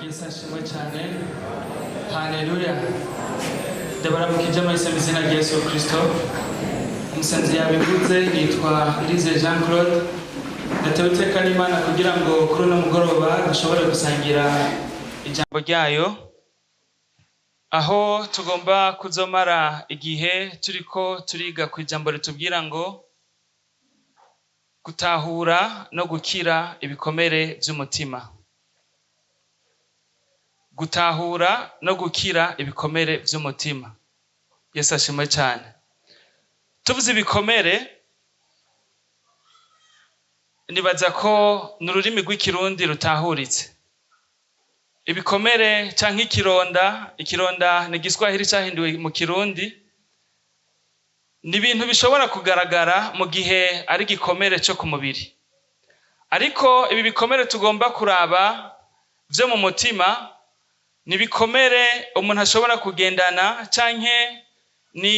Yesu ashimwe cyane. Haleluya! Ndabaramukije mwese mu izina rya Yesu Kristo. Umusenzi yabivuze, nitwa Ndizeye Jean Claude. Ndatewe iteka n'Imana kugira ngo kuri uno mugoroba dushobore gusangira ijambo ryayo, aho tugomba kuzomara igihe turiko turiga ku ijambo ritubwira ngo gutahura no gukira ibikomere by'umutima. Gutahura no gukira ibikomere by'umutima. Yesu ashimwe cyane. Tuvuze ibikomere, nibaza ko ni ururimi rw'Ikirundi rutahuritse. Ibikomere canke ikironda, ikironda ni Igiswahili cahinduwe mu Kirundi, ni ibintu bishobora kugaragara mu gihe ari igikomere co ku mubiri. Ariko ibi bikomere tugomba kuraba vyo mu mutima ni ibikomere umuntu ashobora kugendana, canke ni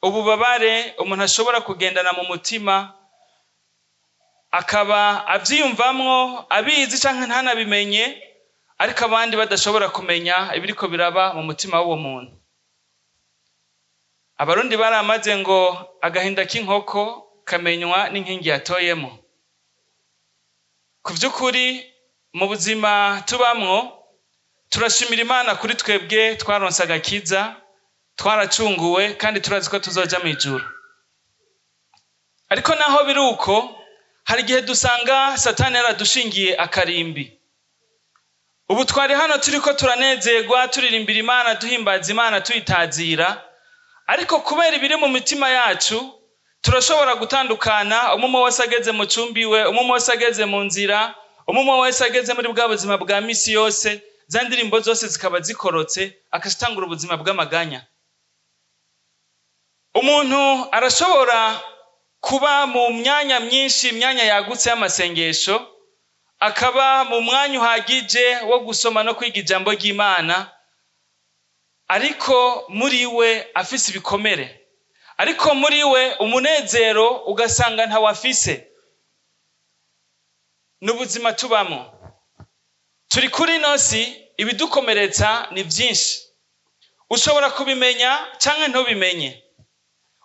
ububabare umuntu ashobora kugendana mu mutima, akaba avyiyumvamwo abizi canke ntanabimenye, ariko abandi badashobora kumenya ibiriko biraba mu mutima w'uwo muntu. Abarundi baramaze ngo agahinda k'inkoko kamenywa n'inkingi yatoyemo. Ku vy'ukuri, mu buzima tubamwo, turashimira Imana kuri twebwe twaronse agakiza, twaracunguwe kandi turazi ko tuzoja mw'ijuru. Ariko naho biri uko, hari igihe dusanga Satani yaradushingiye akarimbi. Ubu twari hano turiko turanezerwa, turirimbira Imana, duhimbaza Imana, tuyitazira, ariko kubera ibiri mu mitima yacu turashobora gutandukana, umwe wese ageze mu cumbi we, umwe wese ageze mu nzira, umwe wese ageze muri bwa buzima bwa misi yose, za ndirimbo zose zikaba zikorotse, akazitangura ubuzima bw'amaganya. Umuntu arashobora kuba mu myanya myinshi, imyanya yagutse y'amasengesho, akaba mu mwanya uhagije wo gusoma no kwiga ijambo ry'Imana, ariko muri we afise ibikomere, ariko muri we umunezero ugasanga ntawafise. Ni ubuzima tubamo. Turi kuri ino si, ibidukomeretsa ni byinshi. Ushobora kubimenya canke ntubimenye,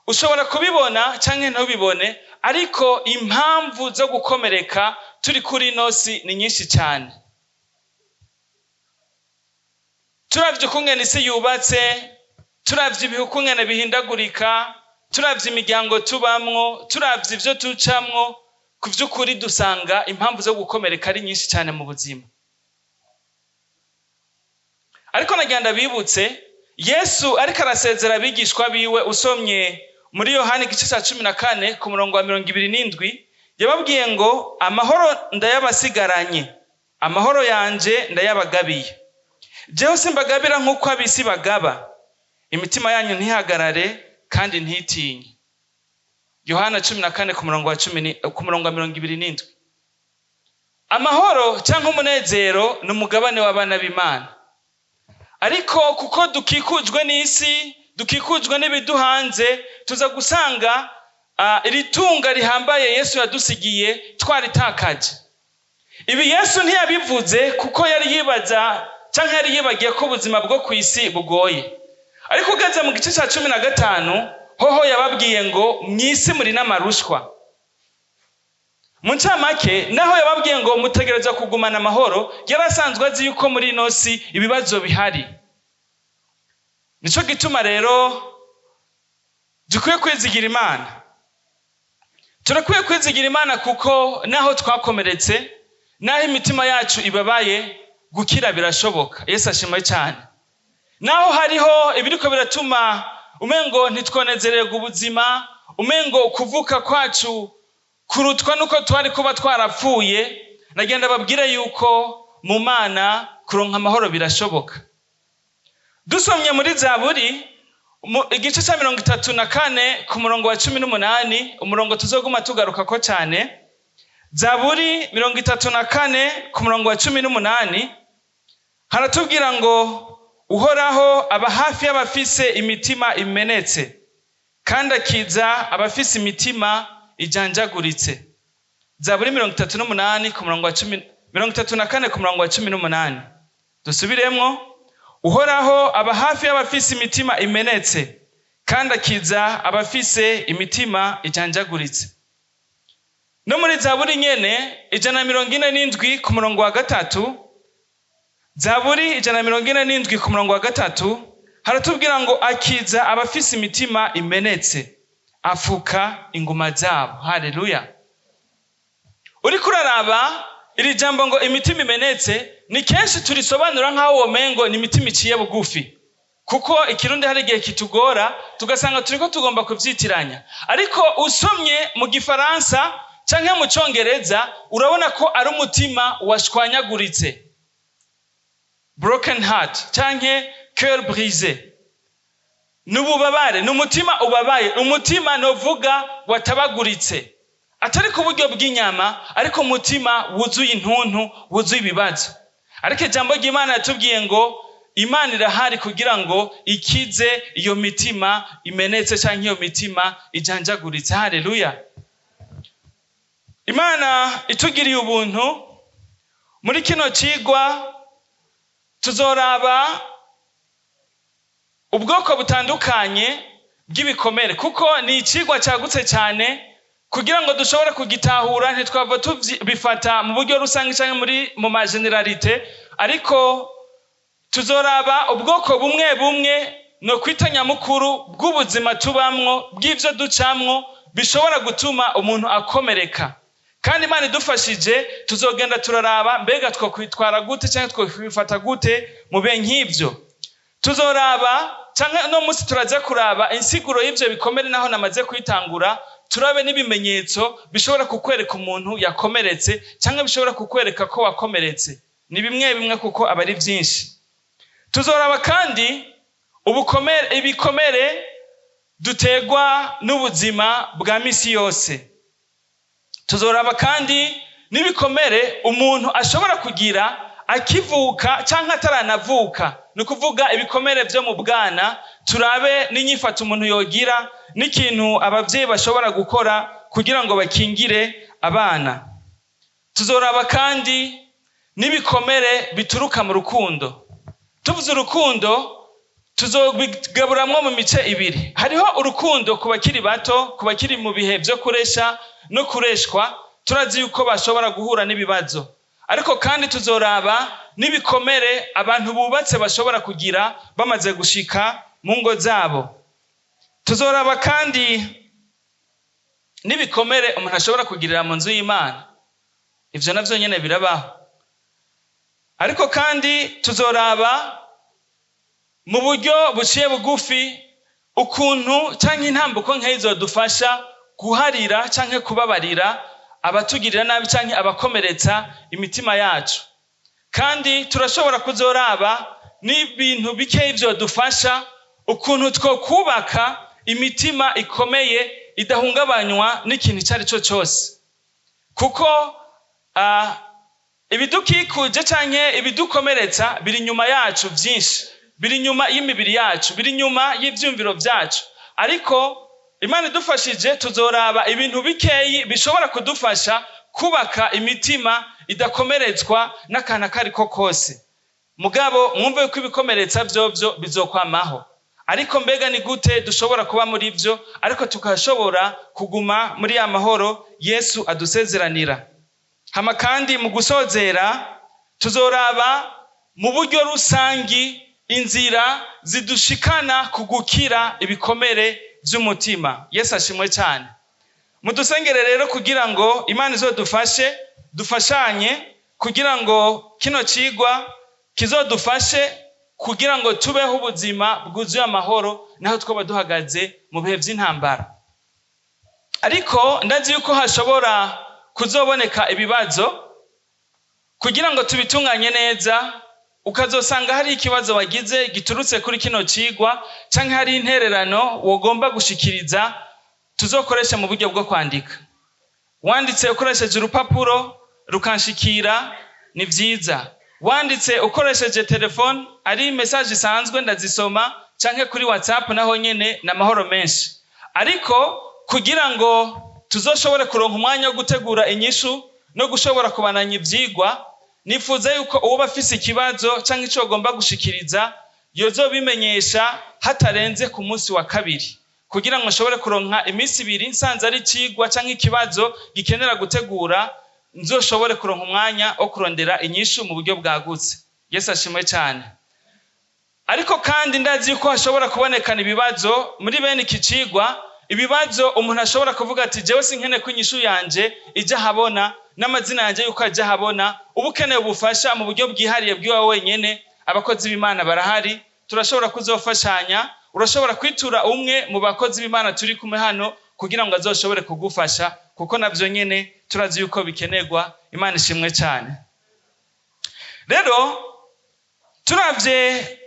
ushobora kubibona canke ntubibone, ariko impamvu zo gukomereka turi kuri ino si ni nyinshi cyane. Turavye ukungene isi yubatse, turavye ibihe ukungene bihindagurika, turavye imiryango tubamwo, turavye ivyo tucamwo, ku vy'ukuri dusanga impamvu zo gukomereka ari nyinshi cyane mu buzima. Ariko nagira ndabibutse, Yesu ariko arasezera abigishwa biwe, usomye muri Yohani igice cya 14 ku murongo wa 27, yababwiye ngo amahoro ndayabasigaranye, amahoro yanje ndayabagabiye, jewe simbagabira nk'uko ab'isi bagaba, imitima yanyu ntihagarare kandi ntitinye. Yohana 14 ku murongo wa cumi, ku murongo wa 27. Amahoro cyangwa umunezero ni umugabane w'abana b'Imana. Ariko kuko dukikujwe n'isi, dukikujwe n'ibiduhanze, tuza gusanga iri tunga rihambaye Yesu yadusigiye twaritakaje. Ibi Yesu ntiyabivuze kuko yari yibaza canke yari yibagiye ko ubuzima bwo ku isi bugoye. Ariko ugeze mu gice cya 15, hoho yababwiye ngo mw'isi muri n'amarushwa. Mu ncamake, naho yababwiye ngo mutegereza kugumana amahoro, yari asanzwe azi yuko muri ino si ibibazo bihari. Nico gituma rero dukwiye kwizigira Imana. Turakwiye kwizigira Imana kuko naho twakomeretse, naho imitima yacu ibabaye, gukira birashoboka. Yesu ashimwe cyane. Naho hariho ibiriko biratuma umengo ntitwonezererwa ubuzima, umengo kuvuka kwacu kurutwa nuko twari kuba twarapfuye, nagenda babwire yuko mu Mana kuronka amahoro birashoboka. Dusomye muri Zaburi Igice cya 34 ku murongo wa 18, umurongo tuzoguma tugarukako cyane. Zaburi 34 ku murongo wa 18 haratubwira ngo Uhoraho aba hafi y'abafise imitima imenetse, kandi akiza abafise imitima ijanjaguritse. Zaburi 38 ku murongo wa cumi, 34 ku murongo wa 18. Dusubiremwo: Uhoraho aba hafi y'abafise imitima imenetse, kandi akiza abafise imitima ijanjaguritse. No muri Zaburi nyene 147 ku murongo wa 3, Zaburi 147 ku murongo wa 3 haratubwira ngo akiza abafise imitima imenetse, afuka inguma zabo. Haleluya! Uriko uraraba iri jambo ngo imitima imenetse, ni kenshi turisobanura nk'aho womengo ni imitima iciye bugufi, kuko ikirundi hari igihe kitugora tugasanga turiko tugomba kuvyitiranya. Ariko usomye mu gifaransa canke mu congereza urabona ko ari umutima washwanyaguritse, broken heart canke cœur brisé. Ni ububabare, ni umutima ubabaye, umutima novuga watabaguritse, atari ku buryo bw'inyama, ariko umutima wuzuye intuntu, wuzuye ibibazo. Ariko ijambo ry'Imana yatubwiye ngo Imana irahari kugira ngo ikize iyo mitima imenetse canke iyo mitima ijanjaguritse. Haleluya! Imana itugiriye ubuntu, muri kino cigwa tuzoraba ubwoko butandukanye bw'ibikomere, kuko ni icigwa cagutse cyane. Kugira ngo dushobore kugitahura ntitwava tubifata mu buryo rusange canke mu ma généralités, ariko tuzoraba ubwoko bumwe bumwe no kwita nyamukuru bw'ubuzima tubamwo, bw'ivyo ducamwo bishobora gutuma umuntu akomereka. Kandi Imana idufashije tuzogenda turaraba mbega twokwitwara gute cyangwa twokwifata gute mu bihe nk'ivyo. Tuzoraba canke no munsi turaza kuraba insiguro y'ivyo bikomere, naho namaze kuyitangura, turabe n'ibimenyetso bishobora kukwereka umuntu yakomeretse cyangwa bishobora kukwereka ko wakomeretse. Ni bimwe bimwe kuko aba ari byinshi. Tuzoraba kandi ibikomere dutegwa n'ubuzima bwa misi yose. Tuzoraba kandi n'ibikomere umuntu ashobora kugira akivuka cyangwa ataranavuka, ni ukuvuga ibikomere byo mu bwana. Turabe n'inyifato umuntu yogira n'ikintu ababyeyi bashobora gukora kugira ngo bakingire abana. Tuzoraba kandi n'ibikomere bituruka mu rukundo. Tuvuze urukundo tuzobigaburamwo mu mice ibiri. Hariho urukundo ku bakiri bato, ku bakiri mu bihe byo kuresha no kureshwa, turazi yuko bashobora guhura n'ibibazo. Ariko kandi tuzoraba n'ibikomere abantu bubatse bashobora kugira bamaze gushika mu ngo zabo. Tuzoraba kandi n'ibikomere umuntu ashobora kugirira mu nzu y'Imana, ivyo navyo nyene birabaho. Ariko kandi tuzoraba mu buryo buciye bugufi ukuntu canke intambuko nkeyi zodufasha guharira canke kubabarira abatugirira nabi canke abakomeretsa imitima yacu. Kandi turashobora kuzoraba n'ibintu bikeyi vyodufasha ukuntu twokubaka imitima ikomeye idahungabanywa n'ikintu icyo ari cyo cyose, kuko ibidukikuje canke ibidukomeretsa biri inyuma yacu, vyinshi biri inyuma y'imibiri yacu, biri inyuma y'ivyumviro vyacu. Ariko Imana idufashije tuzoraba ibintu bikeyi bishobora kudufasha kubaka imitima idakomeretswa n'akantu ako ariko kose. Mugabo mwumve ko ibikomeretsa vyovyo bizokwamaho, ariko mbega ni gute dushobora kuba muri vyo ariko tukashobora kuguma muri ya mahoro Yesu adusezeranira? Hama kandi mu gusozera tuzoraba mu buryo rusangi inzira zidushikana ku gukira ibikomere vy'umutima. Yesu ashimwe cyane. Mudusengere rero kugira ngo Imana izodufashe, dufashanye kugira ngo kino cigwa kizodufashe kugira ngo tubeho ubuzima bwuzuye amahoro naho twaba duhagaze mu bihe vy'intambara. Ariko ndazi yuko hashobora kuzoboneka ibibazo. Kugira ngo tubitunganye neza, Ukazosanga hari ikibazo wagize giturutse kuri kino cigwa, canke hari intererano wogomba gushikiriza, tuzokoresha mu buryo bwo kwandika. Wanditse ukoresheje urupapuro rukanshikira, ni vyiza. Wanditse ukoresheje telefone, ari message isanzwe, ndazisoma, canke kuri WhatsApp naho nyene ni amahoro menshi. Ariko kugira ngo tuzoshobore kuronka umwanya wo gutegura inyishu no gushobora kubananya ivyigwa, nifuza yuko uwoba afise ikibazo canke ico agomba gushikiriza yozobimenyesha hatarenze ku munsi wa kabiri, kugira ngo nshobore kuronka iminsi 2. Nsanze ari icigwa canke ikibazo gikenera gutegura, nzoshobore kuronka umwanya wo kurondera inyishu mu buryo bwagutse. Yesu ashimwe cyane. Ariko kandi ndazi yuko hashobora kubonekana ibibazo muri bene iki cigwa, ibibazo umuntu ashobora kuvuga ati: "Jewe sinkene ko inyishu yanje ija habona n'amazina yanje yuko ajya habona." Uba ukeneye ubufasha mu buryo bwihariye bw'iwawe wenyene, abakozi b'Imana barahari, turashobora kuzofashanya. Urashobora kwitura umwe mu bakozi b'Imana turi kumwe hano kugira ngo azoshobore kugufasha, kuko navyo nyene turazi yuko bikenerwa. Imana ishimwe cyane. Rero turavye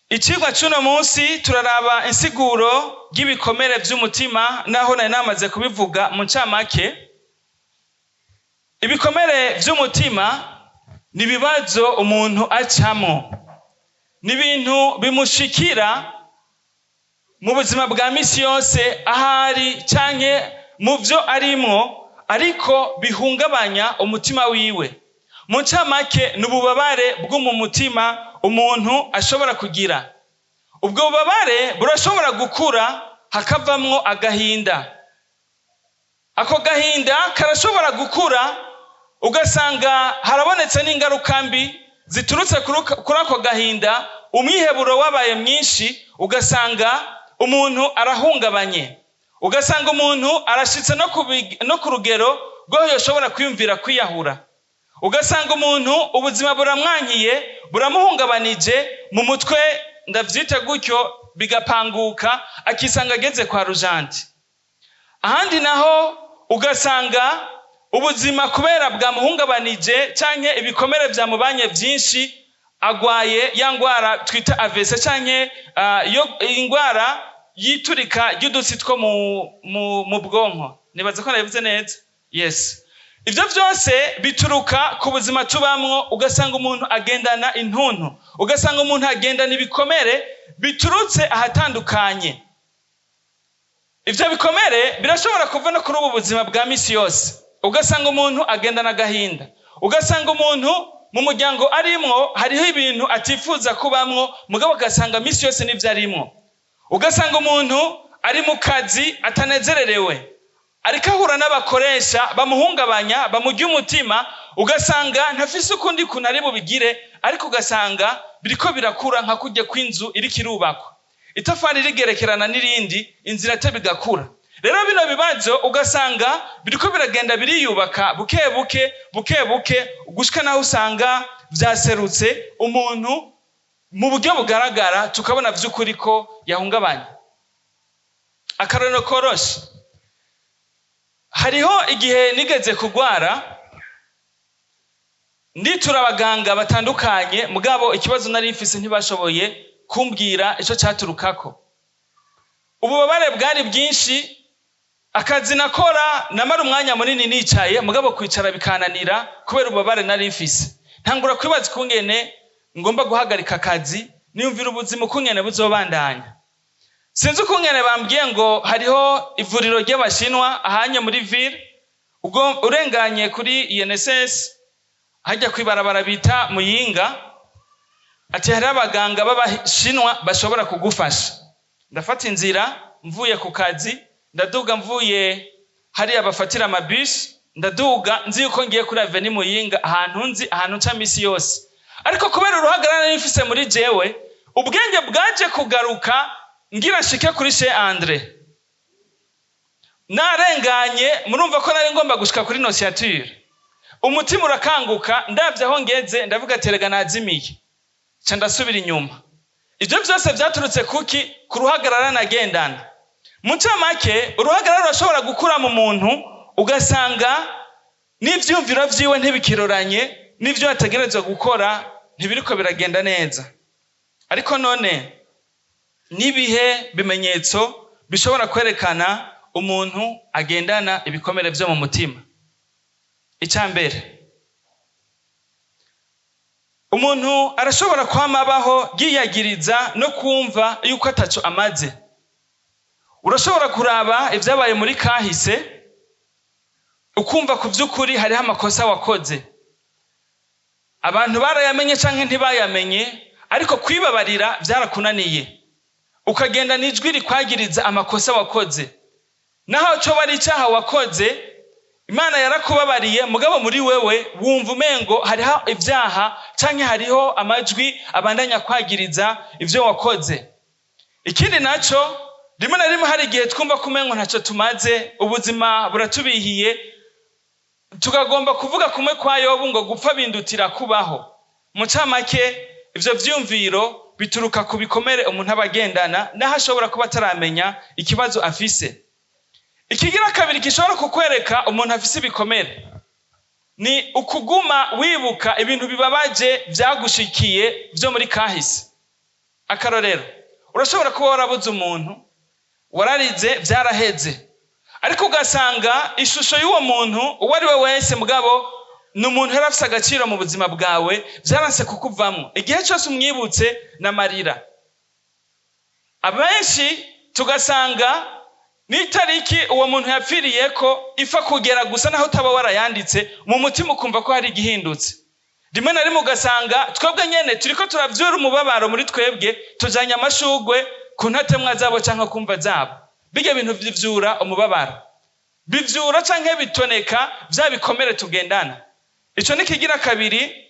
icigwa c'uno munsi, turaraba insiguro ry'ibikomere vy'umutima. Naho nari namaze kubivuga mu ncamake, ibikomere vy'umutima ni ibibazo umuntu acamwo, ni ibintu bimushikira mu buzima bwa misi yose, ahari canke mu vyo arimwo, ariko bihungabanya umutima wiwe. Mu ncamake, ni ububabare bwo mu mutima umuntu ashobora kugira. Ubwo bubabare burashobora gukura hakavamwo agahinda. Ako gahinda karashobora gukura, ugasanga harabonetse n'ingaruka mbi ziturutse kuri ako gahinda. Umwiheburo wabaye mwinshi, ugasanga umuntu arahungabanye, ugasanga umuntu arashitse no ku rugero rw'aho yoshobora kwiyumvira kwiyahura, ugasanga umuntu ubuzima buramwankiye, buramuhungabanije mu mutwe, ndavyita gutyo, bigapanguka, akisanga ageze kwa rujanti. Ahandi naho ugasanga ubuzima kubera bwamuhungabanije canke ibikomere vyamubanye vyinshi, agwaye ya ngwara twita AVC, canke yo ingwara yiturika ry'udutsi two mu bwonko. Nibaza ko nabivuze neza. Yes, ivyo vyose bituruka ku buzima tubamwo. Ugasanga umuntu agendana intuntu, ugasanga umuntu agendana ibikomere biturutse ahatandukanye. Ivyo bikomere birashobora kuva no kuri ubu buzima bwa misi yose. Ugasanga umuntu agendana agahinda, ugasanga umuntu mu muryango arimwo hariho ibintu atifuza kubamwo, mugabo ugasanga misi yose n'ivyo arimwo. Ugasanga umuntu ari mu kazi atanezererewe, ariko ahura n'abakoresha bamuhungabanya, bamurya umutima, ugasanga ntafise ukundi kuntu ari bubigire, ariko ugasanga biriko birakura nka kurya kw'inzu iriko irubakwa, itafari rigerekerana n'irindi, inzira ate bigakura. Rero bino bibazo ugasanga biriko biragenda biriyubaka buke buke, buke buke, gushika naho usanga vyaserutse umuntu mu buryo bugaragara, tukabona vy'ukuri ko yahungabanye. Akarorero koroshe: hariho igihe nigeze kugwara, nditura abaganga batandukanye, mugabo ikibazo nari mfise ntibashoboye kumbwira ico caturukako. Ububabare bwari bwinshi. Akazi nakora namara umwanya munini nicaye, mugabo kwicara bikananira kubera ububabare nari mfise. Ntangura kwibaza ukungene ngomba guhagarika akazi, niyumvira ubuzima ukungene buzobandanya. Sinzi ukungene bambwiye ngo hariho ivuriro ry'Abashinwa ahanye muri ville, ubwo urenganye kuri INSS hajya kwibarabara bita Muyinga, ati hariho abaganga b'Abashinwa bashobora kugufasha. Ndafata inzira mvuye ku kazi, ndaduga mvuye hariya bafatira amabisi, ndaduga nzi yuko ngiye kuri Avenue Muyinga, ahantu nzi, ahantu nca misi yose. Ariko kubera uruhagarara nari mfise muri jewe, ubwenge bwaje kugaruka ngira nshike kuri Chez Andre. Narenganye, murumva ko nari ngomba gushika kuri Annonciature, umutima urakanguka, ndavye aho ngeze, ndavuga ati: "Erega nazimiye." Ca ndasubira inyuma. Ivyo vyose vyaturutse kuki? Ku ruhagarara nagendana. Mu ncamake, uruhagarara rurashobora gukura mu muntu, ugasanga n'ivyumviro vyiwe ntibikiroranye n'ivyo yategerezwa gukora. ntibiriko biragenda neza. Ariko none nibihe bimenyetso bishobora kwerekana umuntu agendana ibikomere vyo mu mutima? Icya mbere, umuntu arashobora kwama abaho yiyagiriza no kumva yuko ataco amaze. Urashobora kuraba ibyabaye muri kahise, ukumva ku by'ukuri hariho amakosa wakoze, abantu barayamenye canke ntibayamenye, ariko kwibabarira byarakunaniye, ukagenda n'ijwi rikwagiriza amakosa wakoze. Naho coba ari icaha wakoze, Imana yarakubabariye, mugabo muri wewe wumva umengo hariho ibyaha canke hariho amajwi abandanya kwagiriza ivyo wakoze. Ikindi naco, rimwe na rimwe hari igihe twumva ko umengo ntaco tumaze, ubuzima buratubihiye, tukagomba kuvuga kumwe kwa Yobu ngo gupfa bindutira kubaho. Mu ncamake, ivyo vyumviro bituruka ku bikomere umuntu aba agendana, naho ashobora kuba ataramenya ikibazo afise. Ikigira kabiri gishobora kukwereka umuntu afise ibikomere ni ukuguma wibuka ibintu bibabaje vyagushikiye vyo muri kahise. Akarorero, urashobora kuba warabuze umuntu, wararize vyaraheze, ariko ugasanga ishusho y'uwo muntu uwo ari we wese, mugabo ni umuntu yari afise agaciro mu buzima bwawe, vyaranse kukuvamwo. Igihe cose umwibutse n'amarira. Abenshi tugasanga n'itariki uwo muntu yapfiriyeko ifa kugera gusa, naho utaba warayanditse mu mutima ukumva ko hari igihindutse. Rimwe na rimwe ugasanga twebwe nyene turiko turavyura umubabaro muri twebwe, tujanye amashugwe ku ntatemwa zabo canke kumva zabo. Bijya bintu bivyura umubabaro, bivyura canke bitoneka vya bikomere tugendana. Ico ni kigira kabiri,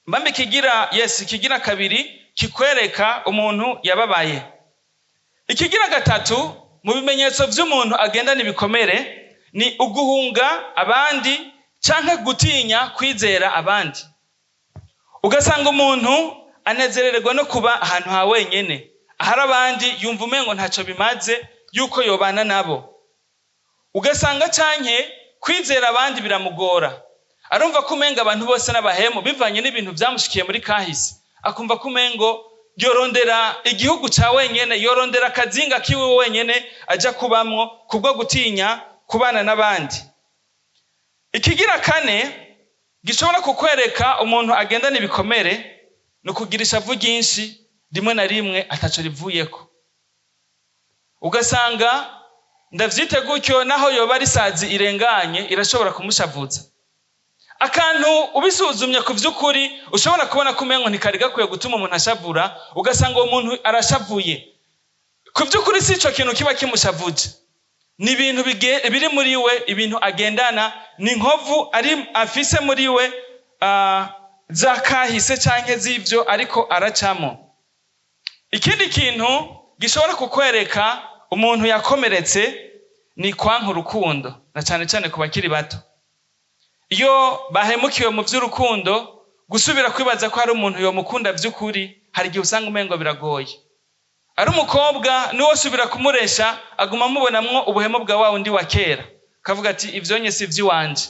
mbambe kigira yes, kigira kabiri kikwereka umuntu yababaye. Ikigira gatatu mu bimenyetso vy'umuntu agendana ibikomere ni uguhunga abandi canke gutinya kwizera abandi. Ugasanga umuntu anezererwa no kuba ahantu ha wenyene, ahari abandi yumva umengo ntaco bimaze yuko yobana nabo. Ugasanga canke kwizera abandi biramugora, arumva ko umengo abantu bose n'abahemu bivanye n'ibintu vyamushikiye muri kahise, akumva ko umengo yorondera igihugu ca wenyene, yorondera akazinga kiwe wenyene aja kubamwo kubwo gutinya kubana n'abandi. Ikigira kane gishobora kukwereka umuntu agendana ibikomere ni ukugira ishavu ryinshi, rimwe na rimwe ataco rivuyeko. Ugasanga ndavyite gutyo, naho yoba ari isazi irenganye irashobora kumushavuza. Akantu ubisuzumye ku vy'ukuri ushobora kubona ko umengo ntikari gakwiye gutuma umuntu ashavura, ugasanga uwo muntu arashavuye. Ku vy'ukuri si ico kintu kiba kimushavuje, ni ibintu biri muri we, ibintu agendana, ni inkovu ari afise muri we za kahise canke z'ivyo ariko aracamo. Ikindi kintu gishobora kukwereka umuntu yakomeretse ni kwanka urukundo, na cane cane ku bakiri bato. Iyo bahemukiwe mu vy'urukundo, gusubira kwibaza ko hari umuntu yomukunda vy'ukuri, hari igihe usanga umengo biragoye. Ari umukobwa n'uwo subira kumuresha aguma amubonamwo ubuhemu bwa wa wundi wa kera, akavuga ati ivyo nye si ivy'iwanje.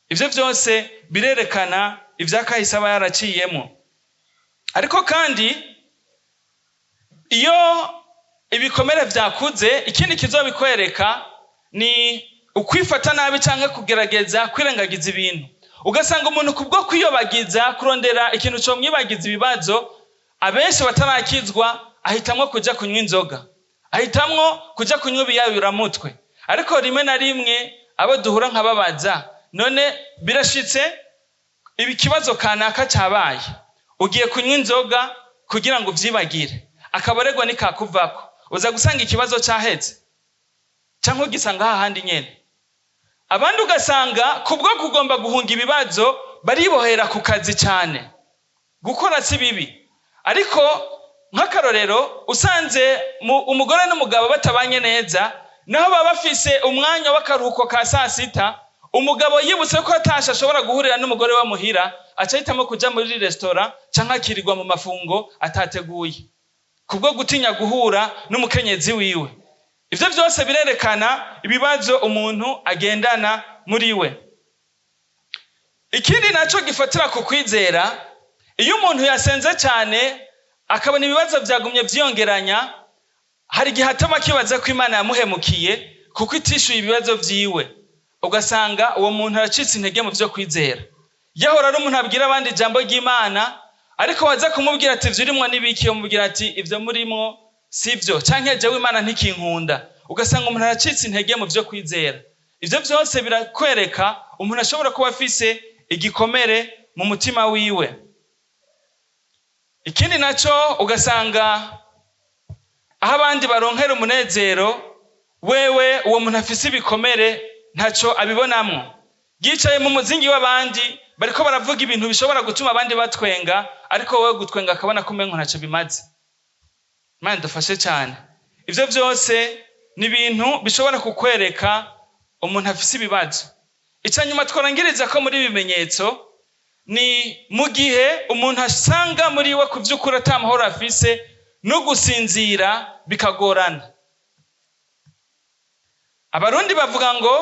Ivyo vyose birerekana ivyakahise aba yaraciyemo. Ariko kandi iyo ibikomere vyakuze, ikindi kizobikwereka ni ukwifata nabi canke kugerageza kwirengagiza ibintu. Ugasanga umuntu kubwo kwiyobagiza, kurondera ikintu comwibagiza ibibazo, abenshi batarakizwa ahitamwo kuja kunywa inzoga, ahitamwo kuja kunywa ibiyayuramutwe. Ariko rimwe na rimwe abo duhura nkababaza, none birashitse ikibazo kanaka cabaye, ugiye kunywa inzoga kugira ngo uvyibagire, akaboregwa nikakuvako, uza gusanga ikibazo caheze canke ugisanga hahandi nyene. Abandi ugasanga kubwo kugomba guhunga ibibazo baribohera ku kazi cane. Gukora si bibi, ariko nk'akarorero usanze umugore n'umugabo batabanye neza, naho baba bafise umwanya w'akaruhuko ka saa sita, umugabo yibutse ko atashe ashobora guhurira n'umugore we muhira, aca ahitamo kuja muri resitora canke akirirwa mu mafungo atateguye, kubwo gutinya guhura n'umukenyezi wiwe. Ivyo vyose birerekana ibibazo umuntu agendana muri we. Ikindi naco gifatira ku kwizera, Iyo umuntu yasenze cyane akabona ibibazo byagumye byiyongeranya, hari igihe atama akibaza ko Imana yamuhemukiye kuko itishyuye ibibazo byiwe. Ugasanga uwo muntu aracitse intege mu byo kwizera. Yahora ari umuntu abwira abandi ijambo ry'Imana, ariko waza kumubwira ati ibyo urimwo n'ibiki, umubwira ati ibyo murimwo si byo, canke jewe Imana ntikinkunda. Ugasanga umuntu aracitse intege mu byo kwizera. Ibyo byose birakwereka umuntu ashobora kuba afise igikomere mu mutima wiwe. Ikindi naco, ugasanga aho abandi baronkera umunezero, wewe uwo muntu afise ibikomere ntaco abibonamwo. Yicaye mu muzingi w'abandi, bariko baravuga ibintu bishobora gutuma abandi batwenga, ariko wowe gutwenga akabona ko umengo ntaco bimaze. Imana idufashe cyane. Ivyo byose ni ibintu bishobora kukwereka umuntu afise ibibazo. Icya nyuma twarangiriza ko muri ibimenyetso ni mu gihe umuntu asanga muri we ku by'ukuri ata mahoro afise, no gusinzira bikagorana. Abarundi bavuga ngo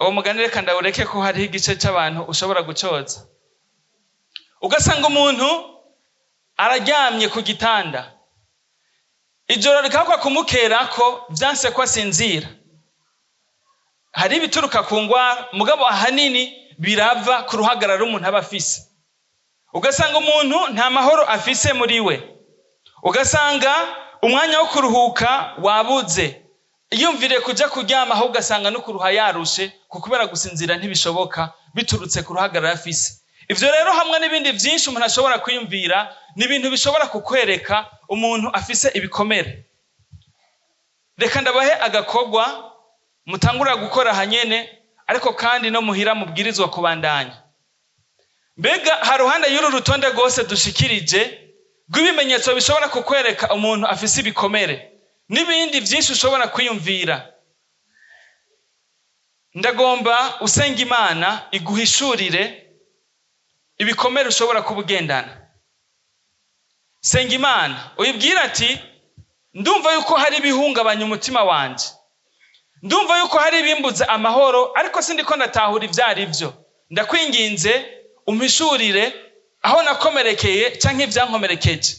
uwo mugani reka ndawureke ko hariho igice cy'abantu ushobora gucoza. Ugasanga umuntu araryamye ku gitanda, ijoro rikakwa kumukerako vyanse ko asinzira. Hari ibituruka ku ngwara, mugabo ahanini birava ku ruhagarara umuntu aba afise. Ugasanga umuntu nta mahoro afise muri we, ugasanga umwanya wo kuruhuka wabuze, yumviriye kuja kuryama ahubwo ugasanga no kuruha yarushe, kuko kubera gusinzira ntibishoboka biturutse ku ruhagarara afise. Ivyo rero hamwe n'ibindi vyinshi umuntu ashobora kwiyumvira ni ibintu bishobora kukwereka umuntu afise ibikomere. Reka ndabahe agakogwa mutangura gukora hanyene, ariko kandi no muhira mubwirizwa kubandanya. Mbega haruhande y'uru rutonde rwose dushikirije rw'ibimenyetso bishobora kukwereka umuntu afise ibikomere n'ibindi byinshi ushobora kwiyumvira, ndagomba usenga Imana iguhishurire ibikomere ushobora kuba ugendana. Senga Imana uyibwire ati ndumva yuko hari ibihungabanya umutima wanje, ndumva yuko hari ibimbuza amahoro, ariko sindiko ndatahura ibyo ari byo. Ndakwinginze umpishurire aho nakomerekeye canke ibyankomerekeje.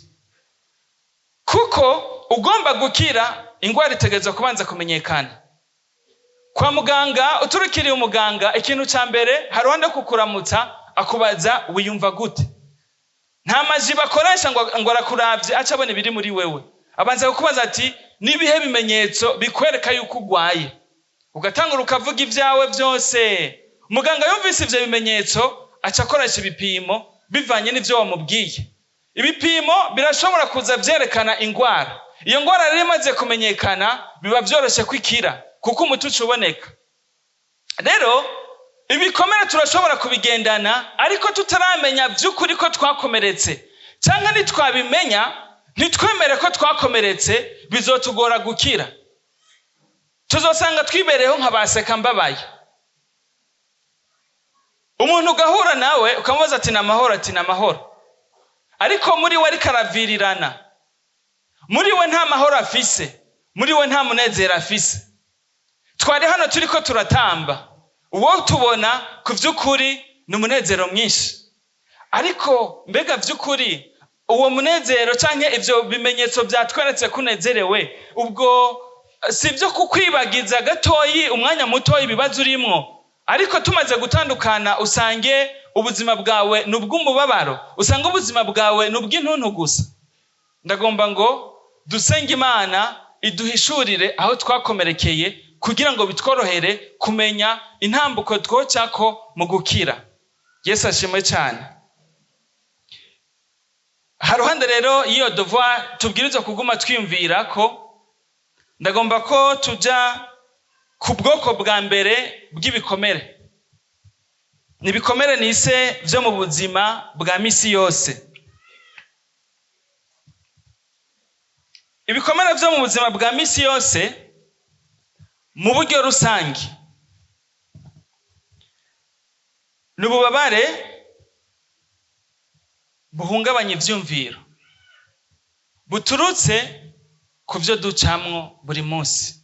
Kuko ugomba gukira ingwara itegerezwa kubanza kumenyekana. Kwa muganga uturukiriye umuganga, ikintu ca mbere haruhande kukuramutsa akubaza wiyumva gute. Nta maji bakoresha ngo arakuravye aca abona ibiri muri wewe. Abanza kukubaza ati nibihe bimenyetso bikwereka yuko ugwaye. Ugatangura ukavuga ibyawe byose. Muganga yumvise ivyo bimenyetso aca akoresha ibipimo bivanye n'ivyo wamubwiye. Ibipimo birashobora kuza vyerekana ingwara. Iyo ngwara rero imaze kumenyekana biba vyoroshe kwikira kuko umuti uca uboneka. Rero ibikomere turashobora kubigendana, ariko tutaramenya vy'ukuri ko twakomeretse, canke nitwabimenya ntitwemere ko twakomeretse, bizotugora gukira. Tuzosanga twibereyeho nka baseka mbabaye. Umuntu ugahura nawe ukamubaza ati namahoro, ati namahoro, ariko muri we ariko aravirirana, muri we nta mahoro afise, muri we nta munezero afise. Twari hano turiko turatamba, uwo tubona ku vy'ukuri ni umunezero mwinshi, ariko mbega vy'ukuri uwo munezero canke ivyo bimenyetso vyatweretse kunezerewe, ubwo si ivyo kukwibagiza gatoyi umwanya mutoyi ibibazo urimwo, ariko tumaze gutandukana usange ubuzima bwawe ni ubw'umubabaro, usange ubuzima bwawe ni ubw'intuntu gusa. Ndagomba ngo dusenge Imana iduhishurire aho twakomerekeye kugira ngo bitworohere kumenya intambuko twocako mu gukira. Yesu ashimwe cyane. Haruhande rero y'iyo devoir tubwirizwa kuguma twiyumvira ko, ndagomba ko tuja ku bwoko bwa mbere bw'ibikomere. Ni ibikomere nise vyo mu buzima bwa misi yose. Ibikomere vyo mu buzima bwa misi yose mu buryo rusange ni ububabare buhungabanya ivyumviro buturutse ku vyo ducamwo buri munsi.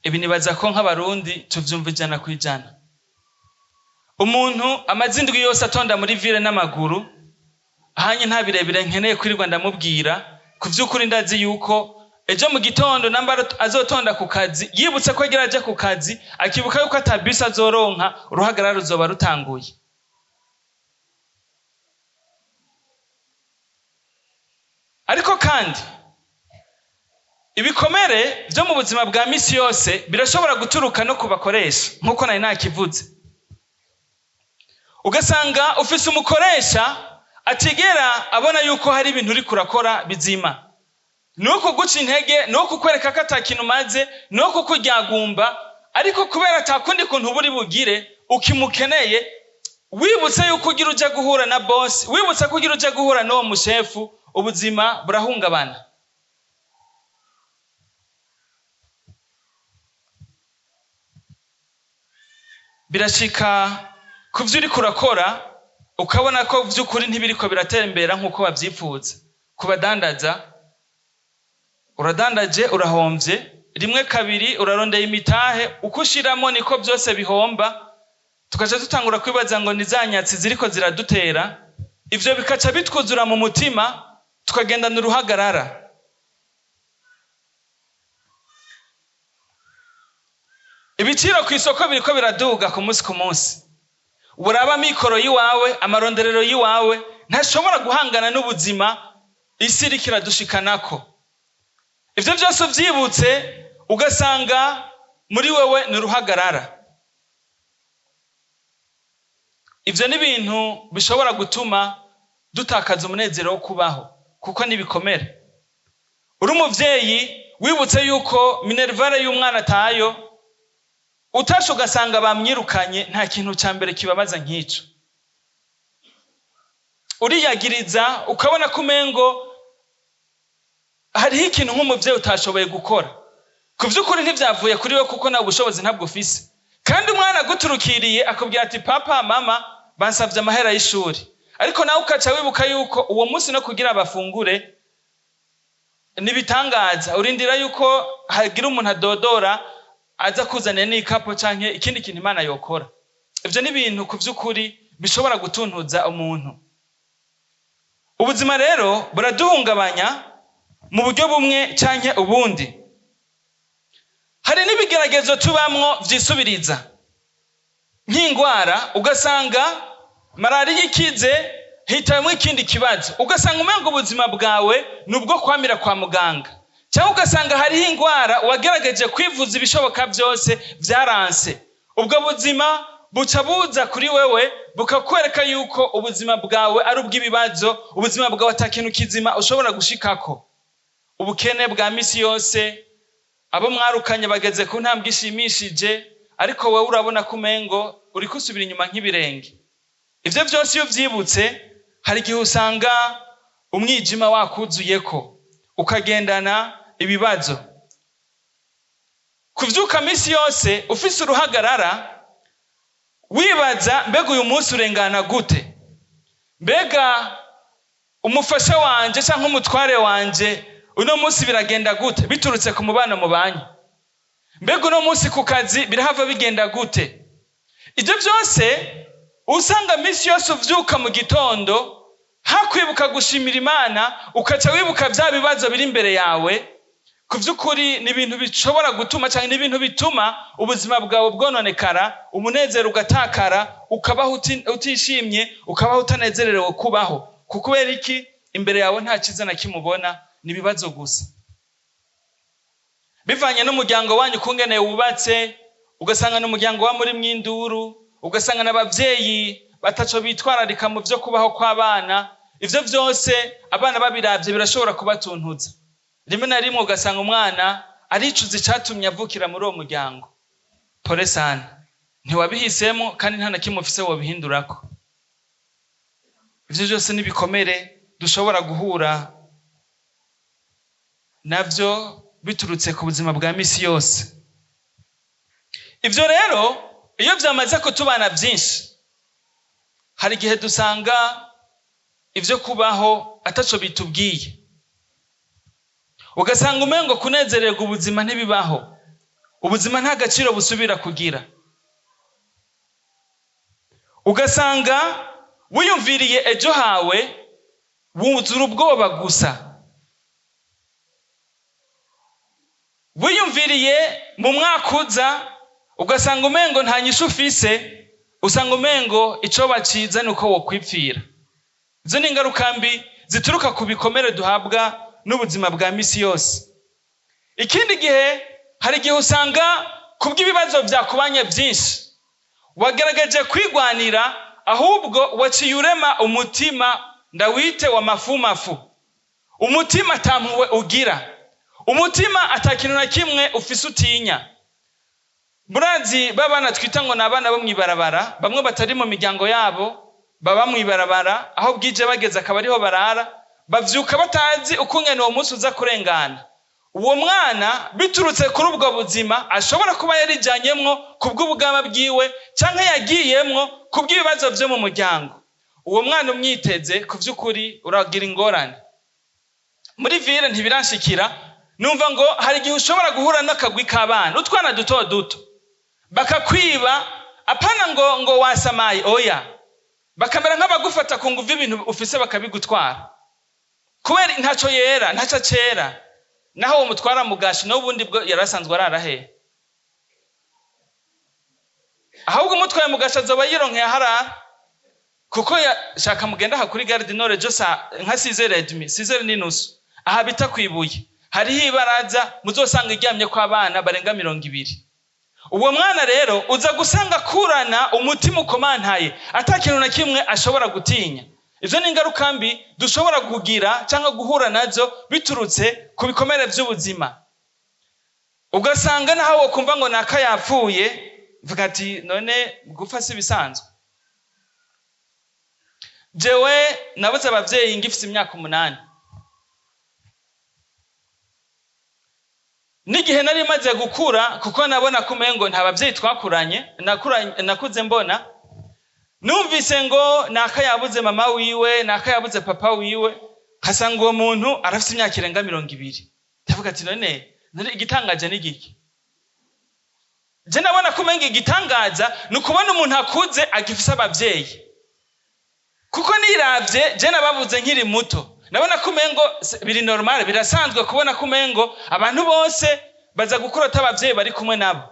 Ibi nibaza ko nk'abarundi tuvyumva 100%. Umuntu amaze indwi yose atonda muri ville n'amaguru ahanye, nta birebire nkeneye kwirirwa ndamubwira. Ku vy'ukuri ndazi yuko ejo mu gitondo namba azotonda ku kazi, yibutse ko agira aje ku kazi, akibuka yuko ata bisi azoronka, uruhagarara ruzoba rutanguye. Ariko kandi ibikomere vyo mu buzima bwa misi yose birashobora guturuka no kubakoresha, nk'uko nari nakivuze. Ugasanga ufise umukoresha atigera abona yuko hari ibintu uriko urakora bizima, ni uwo kuguca intege, ni uwo kukwereka ko ata kintu umaze, ni uwo kukuryagumba. Ariko kubera ata kundi kuntu uba uri bugire, ukimukeneye, wibutse yuko ugira uja guhura na bosi, wibutse ko ugira uja guhura n'uwo mushefu, ubuzima burahungabana. Birashika ku vyo uriko urakora ukabona ko vy'ukuri ntibiriko biratembera nk'uko wavyifuza. Ku badandaza, uradandaje urahomvye rimwe, kabiri, urarondeye imitahe, uko ushiramo niko byose bihomba, tukaca dutangura kwibaza ngo ni za nyatsi ziriko ziradutera. Ivyo bikaca bitwuzura mu mutima, tukagendana uruhagarara. Ibiciro ku isoko biriko biraduga ku munsi ku munsi. Uraba amikoro y'iwawe, amaronderero y'iwawe ntashobora guhangana n'ubuzima isi iriko iradushikanako. Ivyo vyose uvyibutse, ugasanga muri wewe ni uruhagarara. Ivyo ni ibintu bishobora gutuma dutakaza umunezero wo kubaho, kuko nibikomere. Uri umuvyeyi, wibutse yuko minerval y'umwana atayo, utashe ugasanga bamwirukanye, nta kintu ca mbere kibabaza nk'ico. Uriyagiriza, ukabona ko umengo hariho ikintu nk'umuvyeyi utashoboye gukora. Ku vy'ukuri ntivyavuye kuri we, kuko nawe ubushobozi ntabwo ufise. Kandi umwana aguturukiriye akubwira ati: "Papa, mama, bansavye amahera y'ishuri," ariko nawe ukaca wibuka yuko uwo munsi no kugira bafungure nibitangaza, urindira yuko hagira umuntu adodora aza kuzanira n'ikapo canke ikindi kintu Imana yokora. Ivyo ni ibintu ku vy'ukuri bishobora gutuntuza umuntu. Ubuzima rero buraduhungabanya mu buryo bumwe canke ubundi. Hari n'ibigeragezo tubamwo vyisubiriza, nk'ingwara, ugasanga malariya ikize hitawemwo ikindi kibazo, ugasanga umengo ubuzima bwawe ni ubwo kwamira kwa muganga, cyangwa ugasanga hariho ingwara wagerageje kwivuza ibishoboka byose vyaranse. Ubwo buzima buca buza kuri wewe bukakwereka yuko ubuzima bwawe ari ubw'ibibazo, ubuzima bwawe ata kintu kizima ushobora gushikako. Ubukene bwa misi yose, abo mwarukanye bageze ku ntambwe ishimishije, ariko wowe urabona ko umengo uriko usubira inyuma nk'ibirenge. Ivyo vyose iyo uvyibutse, hari igihe usanga umwijima wakuzuyeko, ukagendana ibibazo. Kuvyuka misi yose ufise uruhagarara, wibaza: mbega uyu munsi urengana gute? Mbega umufasha wanje canke umutware wanje uno munsi biragenda gute, biturutse ku mubano mubanye? Mbega uno munsi ku kazi birahava bigenda gute? Ibyo byose usanga misi yose uvyuka mu gitondo, hakwibuka gushimira Imana, ukaca wibuka vya bibazo biri imbere yawe. Ku vy'ukuri ni ibintu bishobora gutuma, canke ni ibintu bituma ubuzima bwawe bwononekara, umunezero ugatakara, ukabaho utishimye, ukabaho utanezerewe kubaho. Kubera iki? Imbere yawe nta cyiza na kimwe ubona, ni ibibazo gusa. Bivanye n'umuryango wanyu ukungene wubatse, ugasanga n'umuryango wa muri mw'induru, ugasanga n'abavyeyi bataco bitwararika mu vyo kubaho kw'abana. Ivyo vyose abana babiravye birashobora kubatuntuza. Rimwe na rimwe ugasanga umwana aricuza icatumye avukira muri uwo muryango. Pole sana, ntiwabihisemo kandi nta na kimwe ufise wobihindurako. Ivyo vyose n'ibikomere dushobora guhura navyo biturutse ku buzima bwa misi yose. Ivyo rero iyo vyamaze kutubana vyinshi, hari igihe dusanga ivyo kubaho ataco bitubwiye, ugasanga umengo kunezererwa ubuzima ntibibaho, ubuzima nta gaciro busubira kugira. Ugasanga wiyumviriye ejo hawe wuzura ubwoba gusa. Wiyumviriye mu mwaka uza ugasanga umengo nta nyishu ufise, usanga umengo ico baciza ni uko wokwipfira. Izo ni ingaruka mbi zituruka ku bikomere duhabwa n'ubuzima bwa misi yose. Ikindi gihe, hari igihe usanga kubw'ibibazo byakubanye byinshi wagerageje kwigwanira, ahubwo waciye urema umutima ndawite wa mafumafu, umutima atampuwe ugira, umutima atakintu na kimwe ufise utinya. Murazi babana twita ngo ni abana bo mw'ibarabara, bamwe batari mu miryango yabo baba mw'ibarabara, aho bwije bageze akaba ariho barara, bavyuka batazi ukungene uwo munsi uza kurengana. Uwo mwana biturutse kuri ubwo buzima ashobora kuba yarijanyemwo kubw'ubugaba bwiwe, canke yagiyemwo kubw'ibibazo vyo mu muryango. Uwo mwana umwiteze ku vy'ukuri uragira ingorane. Muri ville ntibiranshikira, numva ngo hari igihe ushobora guhura n'akagwi k'abana, utwana duto duto, bakakwiba, apana ngo wasamaye, oya, bakamera nk'abagufata ku nguvu ibintu ufise bakabigutwara, kubera ntaco yera, ntaco acera. Naho uwo mutwara mugashi n'ubundi bwo yarasanzwe arara he? Ahubwo umutwaye mugashi azoba yironkeye aharara, kuko shaka mugenda aha kuri Gare du Nord ejo saa nka six heures et demie, six heures n'inusu, aha bita kwibuye, hariho ibaraza muzosanga iryamye kw'abana barenga 20. Uwo mwana rero uza gusanga akurana umutima ukomantaye, ata kintu na kimwe ashobora gutinya. Ivyo ni ingaruka mbi dushobora kugira cyangwa guhura nazo biturutse ku bikomere vy'ubuzima. Ugasanga naho wokumva ngo naka yapfuye, mvuga ati none gupfa si bisanzwe. Jewe nabuze abavyeyi ngifise imyaka 8. N'igihe nari maze gukura, kuko nabona ko umengo nta bavyeyi twakuranye, nakuze mbona, numvise ngo naka yabuze mama wiwe, naka yabuze papa wiwe, nkasanga uwo muntu arafise imyaka irenga 20. Ndavuga ati none igitangaje ni giki? Je nabona ko umengo igitangaza ni ukubona umuntu akuze agifise abavyeyi. Kuko niravye, je nababuze nkiri muto, nabona ko umengo biri normal, birasanzwe kubona ko umengo abantu bose baza gukura atabavyeyi bari kumwe nabo.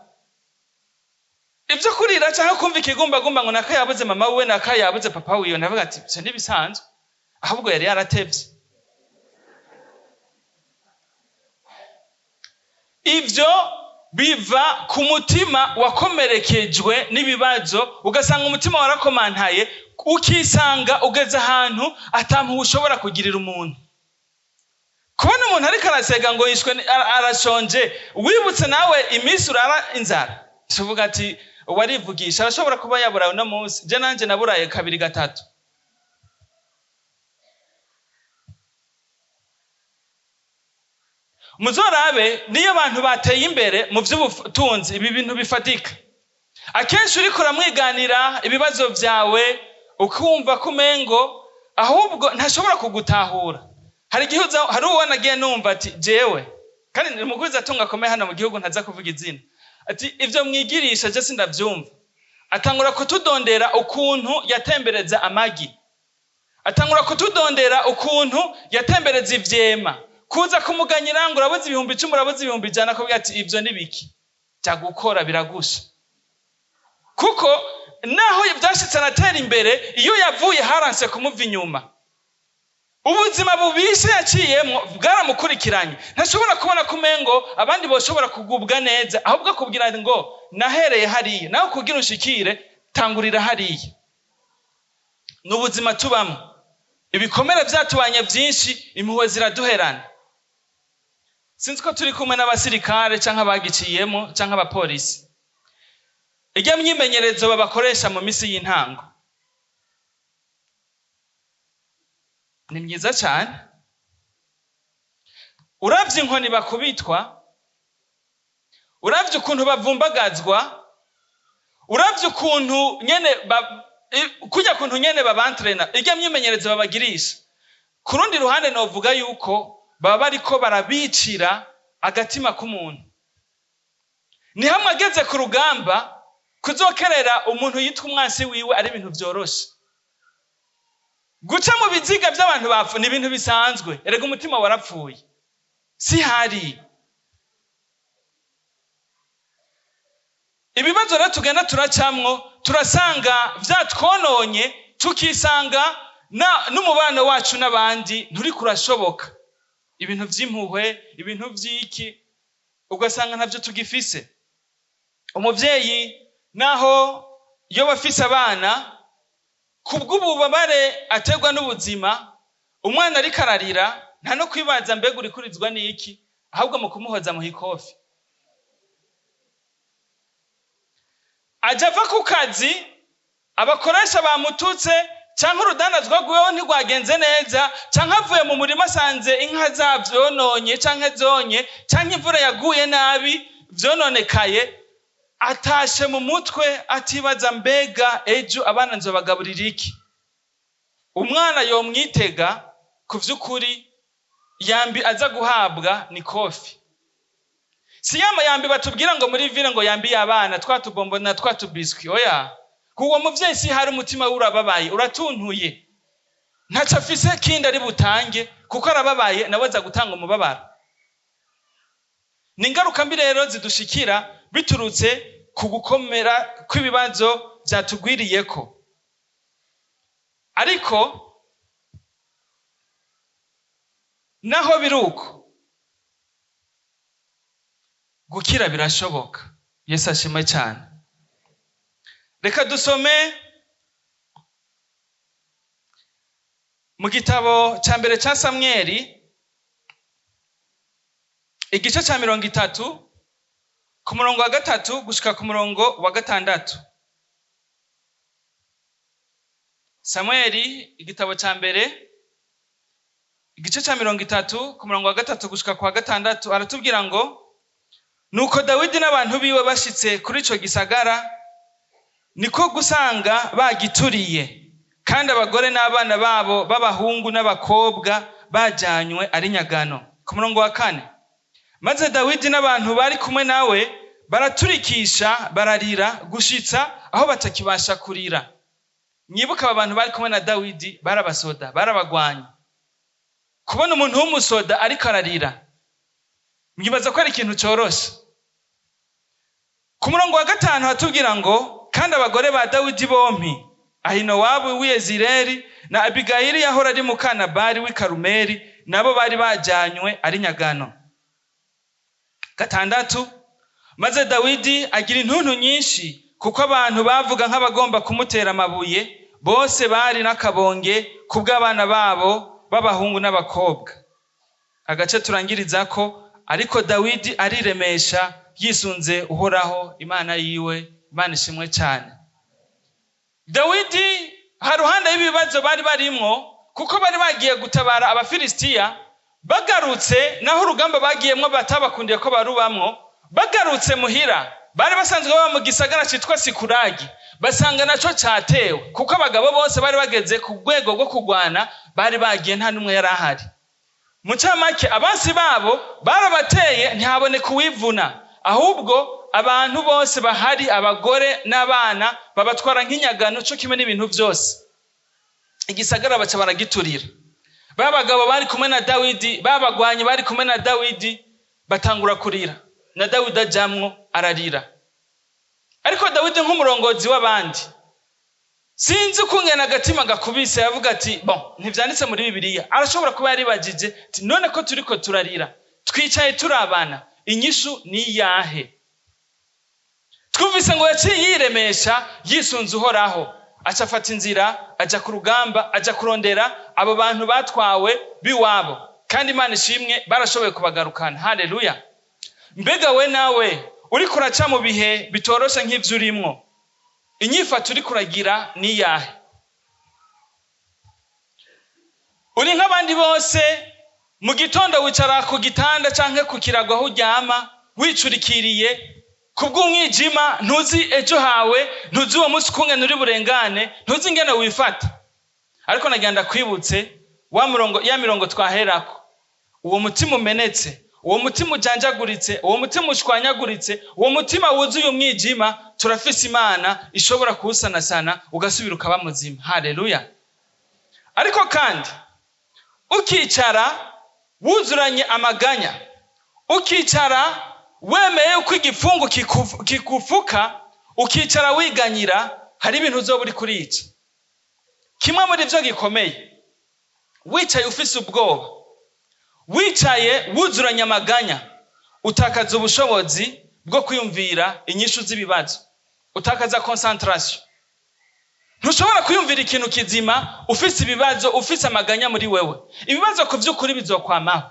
Ivyo kurira canke kumva ikigumbagumba ngo naka yabuze mama wiwe, naka yabuze papa wiwe, ndavuga ati ivyo ntibisanzwe, ahubwo yari yaratevye. Ivyo biva ku mutima wakomerekejwe n'ibibazo, ugasanga umutima warakomantaye, ukisanga ugeze ahantu atampuhwe ushobora kugirira umuntu. Kubona umuntu ariko arasega ngo yishwe arashonje, wibutse nawe iminsi urara inzara, tuvuga ati warivugisha, arashobora kuba yaburaye uno munsi, je nanje naburaye 2 3. Muzorabe niyo abantu bateye imbere mu vy'ubutunzi, ibi bintu bifatika, akenshi uriko uramwiganira ibibazo vyawe ukumva ko umengo ahubwo ntashobora kugutahura. Hari igihe hari uwo nagiye numva ati jewe, kandi ni umuguzi atunga akomeye hano mu gihugu ntaza kuvuga izina, ati ivyo mwigirisha je sindavyumva. Atangura kutudondera ukuntu yatembereza amagi, atangura kutudondera ukuntu yatembereza ivyema, kuza kumuganyira ngo urabuze 10,000, urabuze 100,000, akubwira ati ivyo ni biki, jya gukora biragusha. Kuko naho vyashitse anatera imbere, iyo yavuye haranse kumuva inyuma. Ubuzima bubishe yaciyemwo bwaramukurikiranye, ntashobora kubona ko umengo abandi boshobora kugubwa neza, ahubwo akubwira ngo nahereye hariya, nawe kugira unshikire tangurira hariya. Ni ubuzima tubamwo, ibikomere vyatubanye vyinshi, impuhwe ziraduherana. Sinzi ko turi kumwe n'abasirikare canke abagiciyemo canke abapolisi. Irya myimenyerezo babakoresha mu misi y'intango ni myiza cane. Uravye inkoni bakubitwa, uravye ukuntu bavumbagazwa, uravye ukuntu nyene kurya kuntu nyene babantrena, irya myimenyerezo babagirisha. Ku rundi ruhande novuga yuko baba bariko barabicira agatima k'umuntu. Ni hamwe ageze ku rugamba Kuzokerera umuntu yitwa umwansi wiwe ari ibintu vyoroshe. Guca mu biziga by'abantu bapfu ni ibintu bisanzwe. Erega umutima warapfuye, si hari ibibazo. Rero tugenda turacamwo, turasanga vyatwononye, tukisanga n'umubano wacu n'abandi nturi kurashoboka. Ibintu vy'impuhwe, ibintu vy'iki, ugasanga ntavyo tugifise. Umuvyeyi naho iyo bafise abana, kubw'ububabare aterwa n'ubuzima, umwana ariko ararira, nta no kwibaza mbega urikurizwa n'iki, ahubwo mu kumuhoza muha ikofi. Aja ava ku kazi, abakoresha bamututse, canke urudandazwa rwiwe ntirwagenze neza, canke avuye mu murima asanze inka zavyononye canke zonye, canke imvura yaguye nabi vyononekaye, atashe mu mutwe atibaza mbega ejo abana nzobagaburira iki. Umwana yomwitega ku vy'ukuri yambi aza guhabwa ni kofi. Si yama yambi batubwira ngo muri ville ngo yambi y'abana twa tubombo na twa tubiswi, oya. Kuwo muvyeyi si hari umutima we urababaye, uratuntuye, ntaco afise kindi ari butange kuko arababaye, nawe aza gutanga umubabaro. Ni ingaruka mbi rero zidushikira biturutse ku gukomera kw'ibibazo vyatugwiriyeko. Ariko naho biruko, gukira birashoboka. Yesu ashimwe cyane. Reka dusome mu gitabo cya mbere cya Samweli, igice cya 30, ku murongo wa 3 gushika ku murongo wa 6. Samweli igitabo cya mbere, igice cya 30, ku murongo wa 3 gushika ku wa 6, aratubwira ngo: nuko Dawidi n'abantu biwe bashitse kuri ico gisagara, niko gusanga bagituriye, kandi abagore n'abana babo b'abahungu n'abakobwa bajanywe ari nyagano. Ku murongo wa 4, maze Dawidi n'abantu bari kumwe nawe baraturikisha bararira gushitsa aho batakibasha kurira. Mwibuka aba bantu bari kumwe na Dawidi barabasoda, barabagwanya. Kubona umuntu w'umusoda ariko ararira, mwibaza ko ari ikintu coroshe. Ku murongo wa 5 hatubwira ngo: kandi abagore ba Dawidi bompi, Ahinowabu w'i Yezireli na Abigayili yahora ari muka Nabali w'i Karumeli, nabo bari bajanywe ari nyagano. 6, maze Dawidi agira intuntu nyinshi, kuko abantu bavuga nk'abagomba kumutera amabuye, bose bari n'akabonge kubw'abana babo b'abahungu n'abakobwa. Agace turangirizako: ariko Dawidi ariremesha yisunze Uhoraho Imana yiwe. Imana ishimwe cyane. Dawidi haruhande y'ibibazo bari barimwo, kuko bari bagiye gutabara Abafilisitiya, bagarutse naho urugamba bagiyemwo batabakundiye ko barubamwo, bagarutse muhira bari basanzwe baba mu gisagara citwa Sikuragi, basanga naco catewe, kuko abagabo bose bari bageze ku rwego rwo kurwana bari bagiye, nta n'umwe yari ahari. Mu ncamake, abansi babo barabateye, ntihaboneka uwivuna, ahubwo abantu bose bahari, abagore n'abana, babatwara nk'inyagano co kimwe n'ibintu vyose. Igisagara baca baragiturira. Ba bagabo bari kumwe na Dawidi, babagwanyi bari kumwe na Dawidi, batangura kurira, na Dawidi ajamwo ararira. Ariko Dawidi nk'umurongozi w'abandi, sinzi ukungena agatima gakubise, yavuga ati bon, ntivyanditse muri Bibiliya, arashobora kuba yaribajije ati none ko turiko turarira, twicaye turabana, inyishu ni iyahe? Twumvise ngo yaciye yiremesha yisunze Uhoraho, aca afata inzira aja ku rugamba, aja kurondera abo bantu batwawe biwabo, kandi Imana ishimwe barashoboye kubagarukana. Haleluya. Mbega we nawe uriko uraca mu bihe bitoroshe nk'ivyo urimwo, inyifato uriko uragira ni iyahe? Uri nk'abandi bose, mu gitondo wicara ku gitanda canke ku kirago aho uryama wicurikiriye kubw'umwijima, ntuzi ejo hawe, ntuzi uwo munsi ukungene uri burengane, ntuzi ingene wifata. Ariko nagira ndakwibutse wa murongo, ya mirongo twaherako, uwo mutima umenetse, Uwo mutima ujanjaguritse, uwo mutima ushwanyaguritse, uwo mutima wuzuye umwijima, turafise Imana ishobora kuwusanasana ugasubira ukaba muzima. Haleluya. Ariko kandi ukicara wuzuranye amaganya, ukicara wemeye uko igipfungu kikufuka, ukicara wiganyira, hari ibintu uzoba uri kurica. Kimwe muri byo gikomeye, wicaye ufise ubwoba, wicaye wuzuranye amaganya, utakaza ubushobozi bwo kwiyumvira inyishu z'ibibazo, utakaza concentration. Ntushobora kwiyumvira ikintu kizima ufise ibibazo, ufise amaganya muri wewe. Ibibazo ku vy'ukuri bizokwamaho.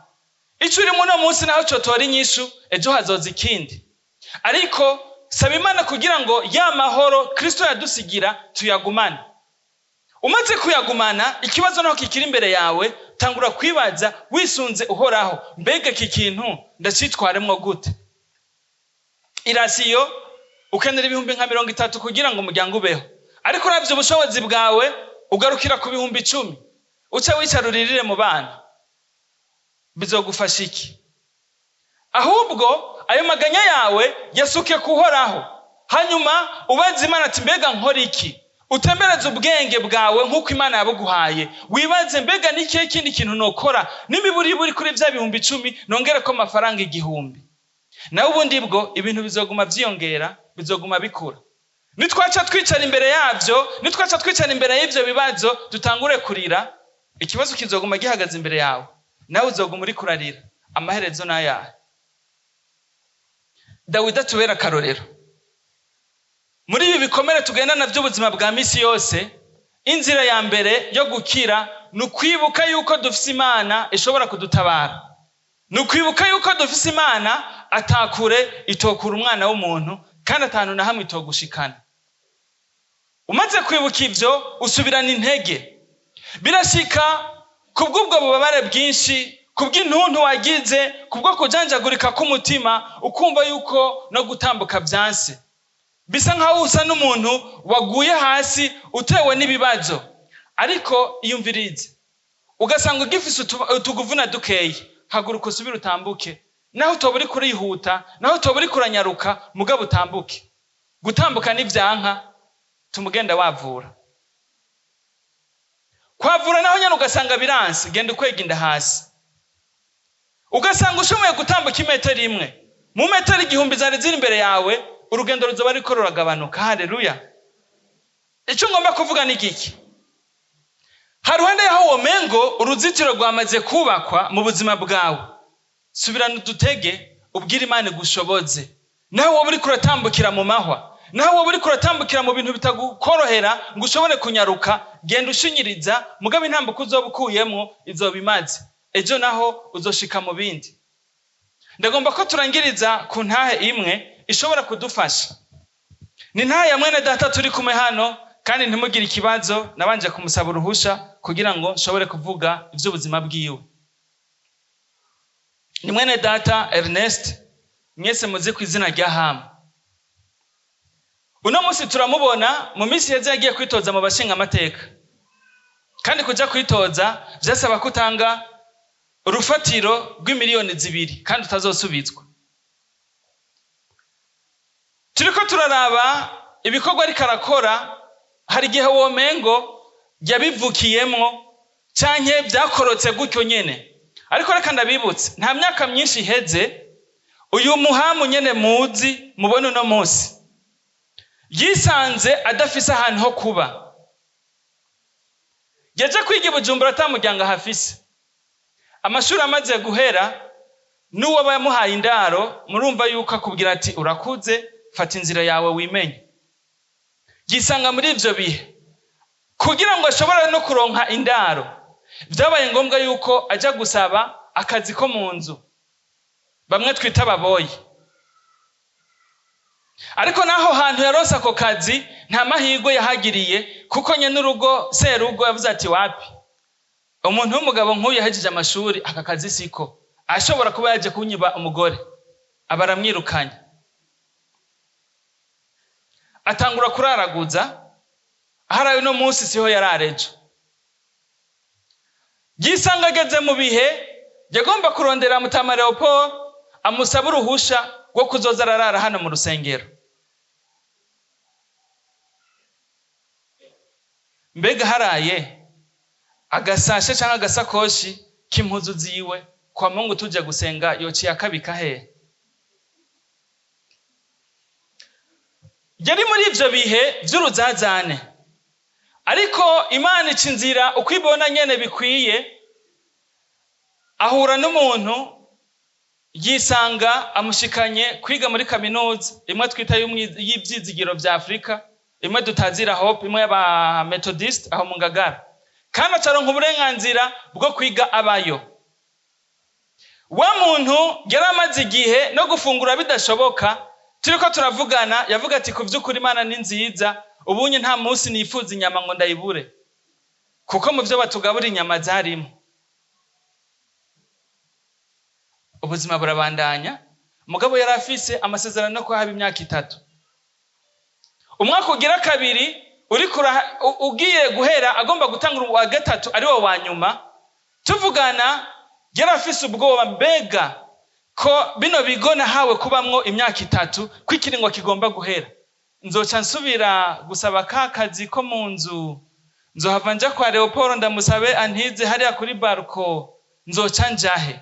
Ico urimo uno munsi naho cotora inyishu, ejo hazoza ikindi. Ariko saba Imana kugira ngo ya mahoro Kristo yadusigira tuyagumane. Umaze kuyagumana, ikibazo naho kikiri imbere yawe, tangura kwibaza wisunze Uhoraho, mbega iki kintu ndacitwaremwo gute? Irasiyo ukenera ibihumbi nka 30 kugira ngo umuryango ubeho, ariko uravye ubushobozi bwawe ugarukira ku bihumbi 10, uce wicara uririre mu bana, bizogufasha iki? Ahubwo ayo maganya yawe yasuke kuhoraho, hanyuma ubaze Imana ati mbega nkora iki? Utembereze ubwenge bwawe nk'uko Imana yabuguhaye, wibaze mbega ni ikihe kindi kintu nokora n'imiburi buri kuri vya bihumbi 10 nongere ko amafaranga 1000. Nawe ubundi bwo ibintu bizoguma vyiyongera, bizoguma bikura. Nitwaca twicara imbere yavyo, nitwaca twicara imbere y'ivyo bibazo, dutangure kurira, ikibazo kizoguma gihagaze imbere yawe, nawe uzoguma uri kurarira. Amaherezo n'ayahe? Dawidi atubera akarorero. Muri ibi bikomere tugendana by'ubuzima bwa misi yose, inzira ya mbere yo gukira ni ukwibuka yuko dufise Imana ishobora kudutabara. Ni ukwibuka yuko dufise Imana atakure itokura umwana w'umuntu, kandi atanu na hamwe itogushikana. Umaze kwibuka ivyo, usubirana intege. Birashika kubw'ubwo bubabare bwinshi, kubw'intuntu wagize, kubwo kujanjagurika k'umutima, ukumva yuko no gutambuka vyanse. Bisa nkaho usa n'umuntu waguye hasi utewe n'ibibazo, ariko iyumvirize ugasanga ugifise utuguvuna dukeyi, haguruka usubire utambuke. Naho utoba uri kurihuta, naho utoba uri kuranyaruka, mugabo utambuke. Gutambuka nivyanka, tumugenda wavura. Kwavura naho nyene ugasanga biranse, genda ukwega inda hasi. Ugasanga ushoboye gutambuka imetero imwe, mu metero 1000 zari ziri imbere yawe, urugendo ruzoba ruriko ruragabanuka. Haleluya. Ico ngomba kuvuga ni giki? Haruhande yaho womengo uruzitiro rwamaze kubakwa mu buzima bwawe, subirana udutege, ubwire Imana igushoboze. Nawe woba uriko uratambukira mu mahwa, nawe woba uriko uratambukira mu bintu bitagukorohera ngo ushobore kunyaruka, genda ushinyiriza, mugabo intambuko uzoba ukuyemwo izoba imaze, ejo naho uzoshika mu bindi. Ndagomba ko turangiriza ku ntahe imwe ishobora kudufasha. Ni ntahe ya mwene data turi kumwe hano, kandi ntimugire ikibazo, nabanje kumusaba uruhusha kugira ngo nshobore kuvuga ivy'ubuzima bwiwe. Ni mwene data Ernest, mwese muzi ku izina rya Hamu. Uno munsi turamubona, mu minsi iheze yagiye kwitoza mu bashinga amateka. Kandi kuja kwitoza vyasaba ko utanga urufatiro rw'imiliyoni 2 kandi utazosubizwa. Turiko turaraba ibikorwa ariko arakora, hari igihe womengo yabivukiyemwo canke vyakorotse gutyo nyene. Ariko reka ndabibutse, nta myaka myinshi iheze uyu muhamu nyene muzi mubona uno munsi yisanze adafise ahantu ho kuba. Yaje kwiga i Bujumbura ata muryango ahafise. Amashuri amaze guhera, n'uwo bamuhaye indaro, murumva yuko akubwira ati urakuze, fata inzira yawe wimenye. Yisanga muri ivyo bihe kugira ngo ashobore no kuronka indaro, vyabaye ngombwa yuko aja gusaba akazi ko mu nzu, bamwe twita ababoyi. Ariko naho hantu yaronse ako kazi nta mahirwe yahagiriye, kuko nyene urugo serugo yavuze ati wapi, umuntu w'umugabo nk'uyu yahejeje amashuri aka kazi siko, ashobora kuba yaje kunyiba umugore, aba aramwirukanye. Atangura kuraraguza, ahari uno munsi siho yararejo. Yisanga ageze mu bihe Yagomba kurondera Mutama Leopold amusaba uruhusha rwo kuzoza ararara hano mu rusengero. Mbega haraye agasashe cyangwa agasakoshi k'impuzu ziwe kwa Mungu tujya gusenga, yociye akabika hehe? Yari muri ivyo bihe vy'uruzazane, ariko Imana ica inzira uko ibona nyene bikwiye. Ahura n'umuntu yisanga amushikanye kwiga muri kaminuza imwe twita y'ivyizigiro vya Afurika, imwe dutazira Hope, imwe y'aba Methodist aho mu Ngagara, kandi acaronka uburenganzira bwo kwiga abayo. Wa muntu yari amaze igihe no gufungura bidashoboka, turiko turavugana yavuga ati ku vy'ukuri Imana ni nziza, ubunye nta munsi nifuza inyama ngo ndayibure, kuko mu vyo batugabura inyama zarimo. Ubuzima burabandanya. Mugabo yari afise amasezerano no kuhaba imyaka 3. Umwaka ugira kabiri uriko ugiye guhera, agomba gutanga uwa gatatu ari wo wa nyuma. Tuvugana yari afise ubwoba, mbega ko bino bigo nahawe kubamwo imyaka 3 kwikiringo kigomba guhera, nzoca nsubira gusaba ka kazi ko mu nzu, nzohava nja kwa Leopold ndamusabe antize hariya kuri barko, nzoca njahe?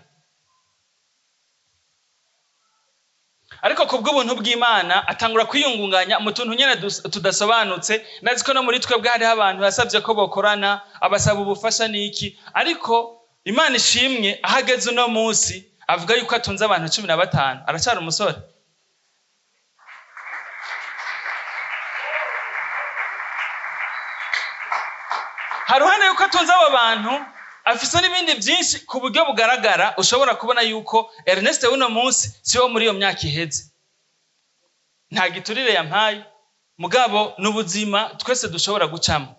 Ariko kubw'ubuntu bw'Imana atangura kwiyungunganya mu tuntu nyene tudasobanutse. Nazi ko no muri twebwe hariho abantu basavye ko bokorana, abasaba ubufasha n'iki, ariko Imana ishimwe ahageze uno munsi avuga yuko atunze abantu 15. Aracyari umusore. Haruhande yuko atunze abo bantu, afise n'ibindi byinshi ku buryo bugaragara. Ushobora kubona yuko Ernest w'uno munsi si wo muri iyo myaka iheze. Nta giturire yampaye, mugabo n'ubuzima twese dushobora gucamo.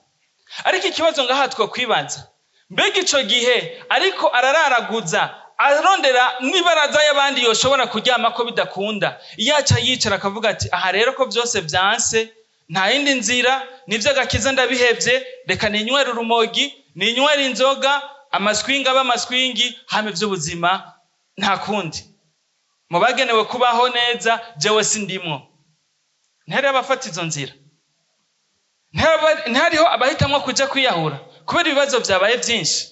Ariko ikibazo ngaha two kwibaza, mbega ico gihe ariko arararaguza arondera n'ibaraza y'abandi yoshobora kuryama ko bidakunda, yaca yicara akavuga ati aha rero ko vyose vyanse, nta yindi nzira, nivyo agakiza ndabihevye, reka ninywere urumogi, ninywere inzoga, amaswingi aba amaswingi, hame vy'ubuzima nta kundi, mu bagenewe kubaho neza jewe sindimwo. Ntihariho abafata izo nzira, ntihariho abahitamwo kuja kwiyahura kubera ibibazo vyabaye vyinshi.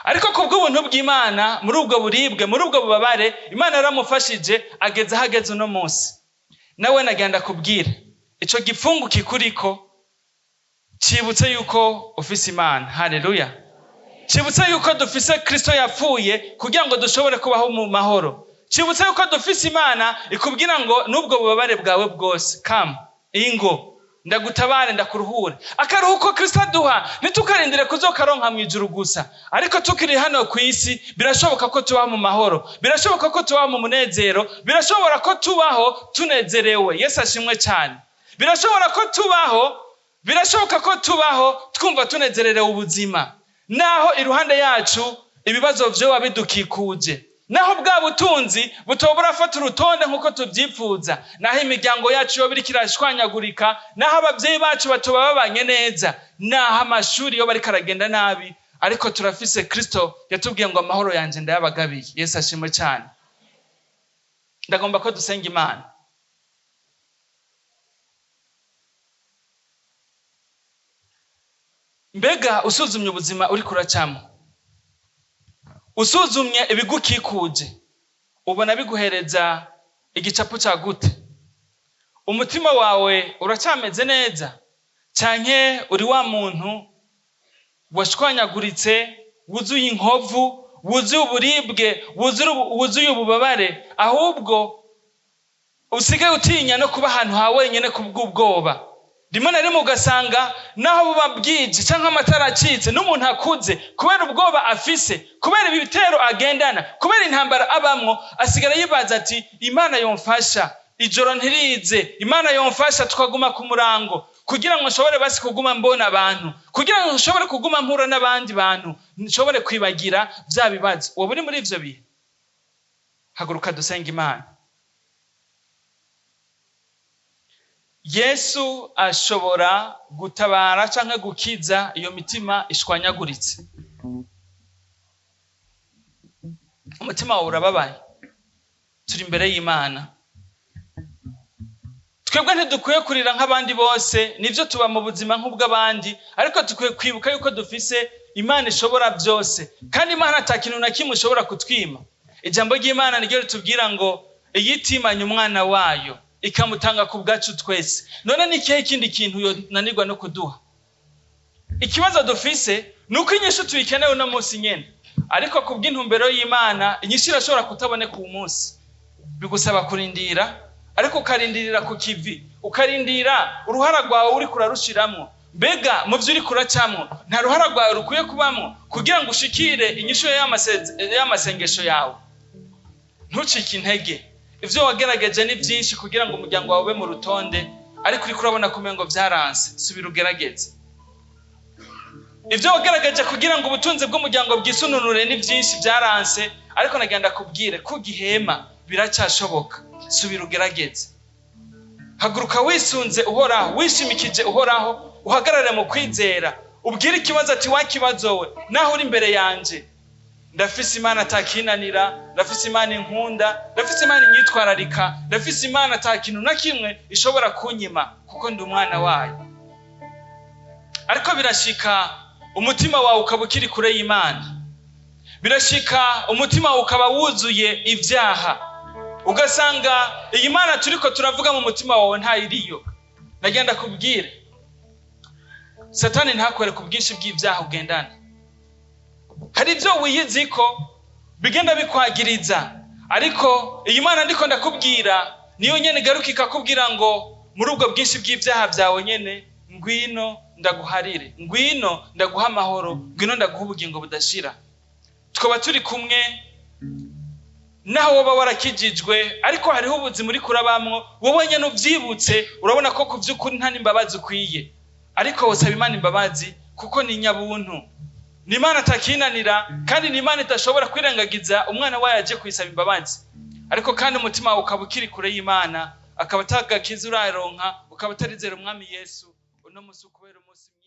Ariko kubw'ubuntu bw'Imana, muri ubwo buribwe, muri ubwo bubabare, Imana yaramufashije ageze aho ageze uno munsi. Nawe nagenda kubwira ico gipfungu kikuriko, cibutse yuko ufise Imana. Haleluya. Cibutse yuko dufise Kristo yapfuye kugira ngo dushobore kubaho mu mahoro. Cibutse yuko dufise Imana ikubwira ngo nubwo bubabare bwawe bwose, kam ingo ndagutabare, ndakuruhure. Akaruhuko Kristo aduha ntitukarindire kuzokaronka mu ijuru gusa, ariko tukiri hano ku isi birashoboka ko tubaho mu mahoro, birashoboka ko tubaho mu munezero, birashobora ko tubaho tunezerewe. Yesu ashimwe cyane. Birashobora ko tubaho, birashoboka ko tubaho twumva tunezererewe ubuzima, naho iruhande yacu ibibazo vyoba bidukikuje, naho bwa butunzi butobora fata urutonde nkuko tuvyifuza, naho imiryango yacu yoba iriko irashwanyagurika, naho abavyeyi bacu batoba babanye neza, naho amashuri yoba ariko aragenda nabi, ariko turafise Kristo yatubwiye ngo amahoro yanje ndayabagabiye. Yesu ashimwe cyane. Ndagomba ko dusenga Imana. Mbega usuzumye ubuzima uri kuracamo, usuzumye ibigukikuje, ubona biguhereza igicapo ca gute? Umutima wawe uracameze neza, canke uri wa muntu washwanyaguritse, wuzuye inkovu, wuzuye uburibwe, wuzuye ububabare, ahubwo usigaye utinya no kuba ahantu ha wenyene kubw'ubwoba. Rimwe na rimwe ugasanga naho buba bwije canke amatara acitse, n'umuntu akuze kubera ubwoba afise, kubera ibitero agendana, kubera intambara abamwo, asigara yibaza ati Imana yomfasha ijoro ntirize, Imana yomfasha tukaguma ku murango, kugira ngo nshobore basi kuguma mbona abantu, kugira ngo nshobore kuguma mpura n'abandi bantu, nshobore kwibagira vya bibazo. Wowe uri muri ivyo bihe, haguruka dusenge Imana. Yesu ashobora gutabara canke gukiza iyo mitima ishwanyaguritse. Umutima wawe urababaye. Turi imbere y'Imana. Twebwe ntidukwiye kurira nk'abandi bose, nibyo tuba mu buzima nk'ubw'abandi, ariko dukwiye kwibuka yuko dufise Imana ishobora byose, kandi Imana ata kintu na kimwe ishobora kutwima. Ijambo ry'Imana niryo ritubwira ngo iyitimanye umwana wayo ikamutanga ku bwacu twese, none ni ikihe kindi kintu yonanirwa no kuduha? Ikibazo dufise ni uko inyishu tuyikeneye uno munsi nyene, ariko ku bw'intumbero y'Imana inyishu irashobora kutaboneka uwu munsi. Bigusaba kurindira, ariko ukarindirira ku kivi, ukarindira uruhara rwawe uriko urarushiramwo. Mbega mu vyo uriko uracamwo nta ruhara rwawe rukwiye kubamwo kugira ngo ushikire inyishu y'amasengesho yawe? Ntucike intege. Ivyo wagerageje ni vyinshi kugira ngo umuryango wawe ube mu rutonde, ariko uriko urabona ko umengo vyaranse. Subira ugerageze. Ivyo wagerageje kugira ngo ubutunzi bw'umuryango bwisununure ni vyinshi, vyaranse, ariko nagenda kubwire ko ugihema biracyashoboka. Subira ugerageze. Haguruka wisunze Uhoraho, wishimikije Uhoraho, uhagarare mu kwizera, ubwire ikibazo ati wa kibazo we, naho uri imbere yanje ndafise Imana atakinanira, ndafise Imana inkunda, ndafise Imana inyitwararika, ndafise Imana ata kintu na kimwe ishobora kunyima kuko ndi umwana wayo. Ariko birashika umutima wawe ukaba ukiri kure y'Imana, birashika umutima wawe ukaba wuzuye ivyaha, ugasanga iyi Mana turiko turavuga mu mutima wawe ntayiriyo. Nagenda kubwire, Satani ntakwereke ubwinshi bw'ivyaha ugendana. Hari ivyo wiyiziko bigenda bikwagiriza, ariko iyi Mana ndiko ndakubwira niyo nyene igaruka ikakubwira ngo muri ubwo bwinshi bw'ivyaha vyawe nyene ngwino ndaguharire, ngwino ndaguha amahoro, ngwino ndaguha ubugingo budashira. Twaba turi kumwe naho woba warakijijwe, ariko hariho ubuzima uriko urabamwo wowe nyene uvyibutse, urabona ko kuvy'ukuri nta n'imbabazi ukwiye, ariko wosaba Imana imbabazi kuko ni nyabuntu, ni Imana atakinanira, kandi ni Imana idashobora kwirengagiza umwana wayo aje kuyisaba imbabazi. Ariko kandi umutima wawe ukaba ukiri kure y'Imana, akaba atagakiza uraronka, ukaba utarizera Umwami Yesu. Uno munsi ukubera umunsi mwiza.